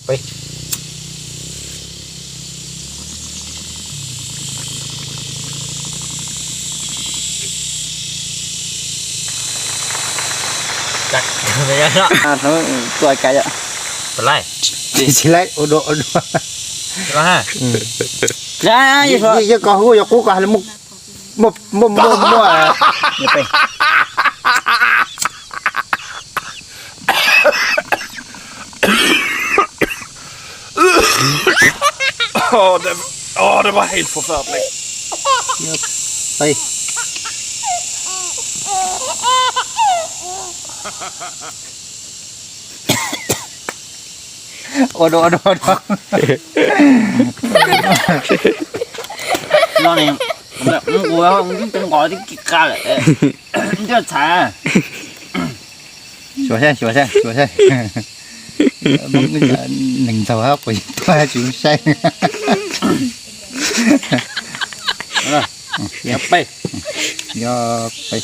Peb. Tua cai. Tsis laib ua dua ua dua. Yog koj hu yuav qub koj hais muaj muaj muaj. Åh, det var, åh, det var helt forferdelig. Ua dua ua dua ua dua. Los ne, ua nqos tib ki qa lawm. Ntiaj txhais. Xyuas saib, xyuas saib, xyuas saib. Neeg ntxaug hab quas tuaj tsis saib. Yog peb. Yog peb.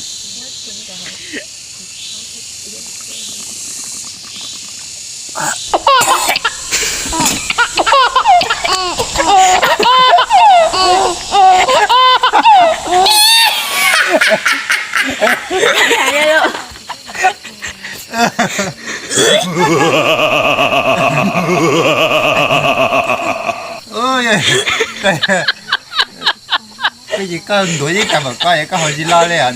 Koj tsis koj ntuav yeej tag npaum koj es koj haus tsis loj li os.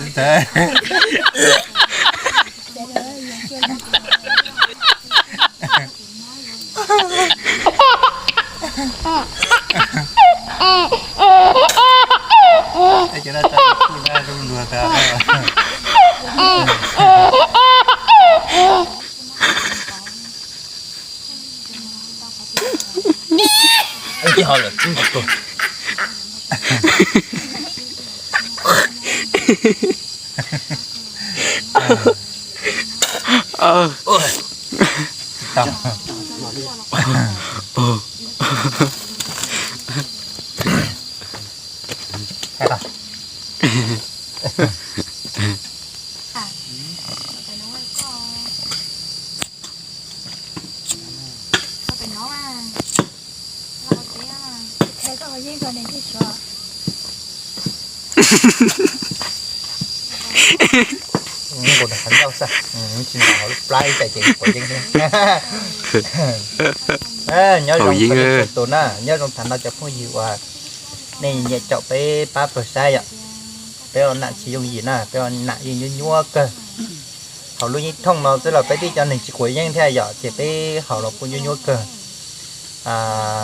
Nyob zoo tus na, nyob zoo tham no cov phooj ywg uas nej nyiam caum peb pab pawg saib yom. Peb ua nam tsis yooj yim na, peb ua nam yeej nyuaj nyuaj kawg. Haus lub yeeb thooj no xwb los peb tib cov neeg tsis quav yeeb thiab yom, ces peb haus los kuj nyuaj nyuaj kawg.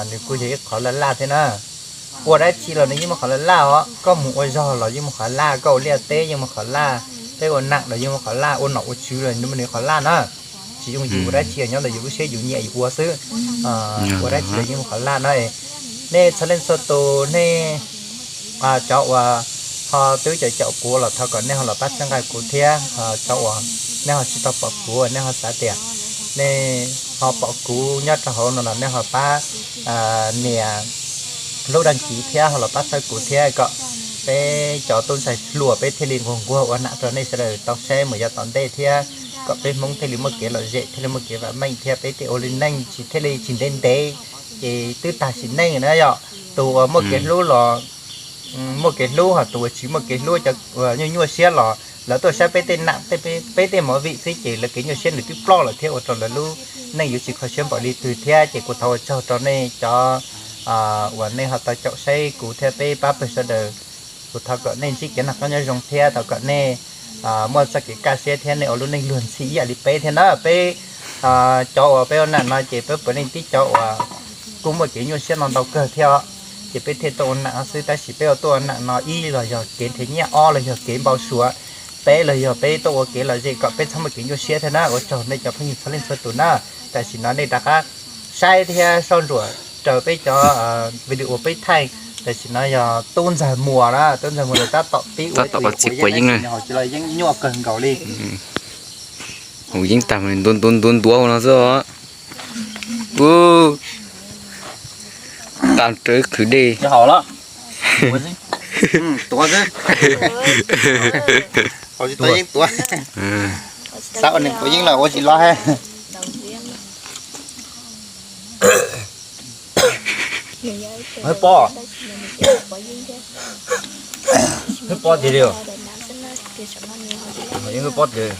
Nws kuj yog ib qhov laj laj thiab na. Ua dab tsi los nws yeej muaj qhov laj laj os, koj mus ua zog los yeej muaj qhov laj, koj ua liaj teb yeej muaj qhov laj, peb ua nam los yeej muaj qhov laj, ua nom ua tswv los nws muaj nws qhov laj na. Tsis yooj yim ua dab tsi, nyob ntawm yus lub siab yus nyiam yus ua xwb. Ua dab tsi los yeej muaj qhov laj na. Nej txhua leej txhua tus nej cov uas ho twb caum caum kuv los thov kom nej ho los pab txhawb nqa kuv thiab, cov uas nej ho tsis tau pom kuv nej ho xav tias nej ho pom kuv nyob rau hauv no los nej ho pab nias lub đăng ký thiab ho los pab txhawb kuv thiab kom peb cov tub ntxhais hluas peb thiaj li nquag nquag ua nam rau nej sawv daws tau saib mus yav tom ntej thiab kom peb Hmoob thiaj li muaj kev lom zem thiaj li muaj kev vam meej thiab peb thiaj ua li neej tsis thiaj li tsis ntev ntev ces twb tag sim neej na yom. Tus uas muaj kev hlub los muaj kev hlub, ho tus uas tsis muaj kev hlub, cov uas nyuaj nyuaj siab los lawv tuaj saib peb tej nam, peb tej movie xwb ces lawv kev nyuaj siab nws twb ploj lawm thiab ua rau lawv lub neej yuav tsis kho siab npaum li twg thiab. Ces kuv thov ua tsaug rau nej cov uas nej ho tau caum saib kuv thiab peb pab pawg sawv daws. Kuv thov kom nej ntsib kev noj qab nyob zoo thiab thov kom nej muaj txoj kev kaj siab thiab nej ua lub neej luag ntxhi ib yam li peb thiab na. Peb cov uas peb ua nam no ces peb puav leej tib cov uas kuj muaj kev nyuaj siab no ntau kawg thiab os. Ces peb thiaj tuaj ua nam xwb, tab sis peb ua tuaj ua nam no ib los yog kev nrhiav nyiaj, ob los yog kev npau suav, peb los yog peb tuaj ua kev lom zem kom peb txhob muaj kev nyuaj siab thiab na. Ua tsaug nej cov phooj ywg txhua leej txhua tus na. Tam sim no nej rov qab saib thiab soj ntsuam raws peb cov video peb thaij. Tam sim no yog tub ntxawg Muas na, tub ntxawg Muas lawv tab tom pib ua txiv quav yeeb, nws haus tsis los yeeb nyuaj kawg nkaus li. Haus yeeb tag ntuav ntuav ntuav ntuav no xwb. Tag rawv khwv dej. Tuav xwb. Haus tsis tau yeeb tuav. Xav ua neeg quav yeeb los ua tsis los. Hwb pob, hwb pob tiag li. Yeej hwb pob tiag.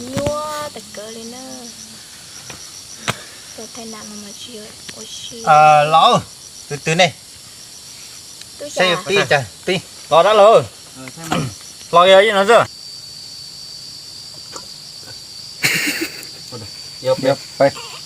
Nyuaj tas kawg li na. Los, tus twg ne? Saib pib cas pib los dab laug. Los yog ib no xwb. Yog peb.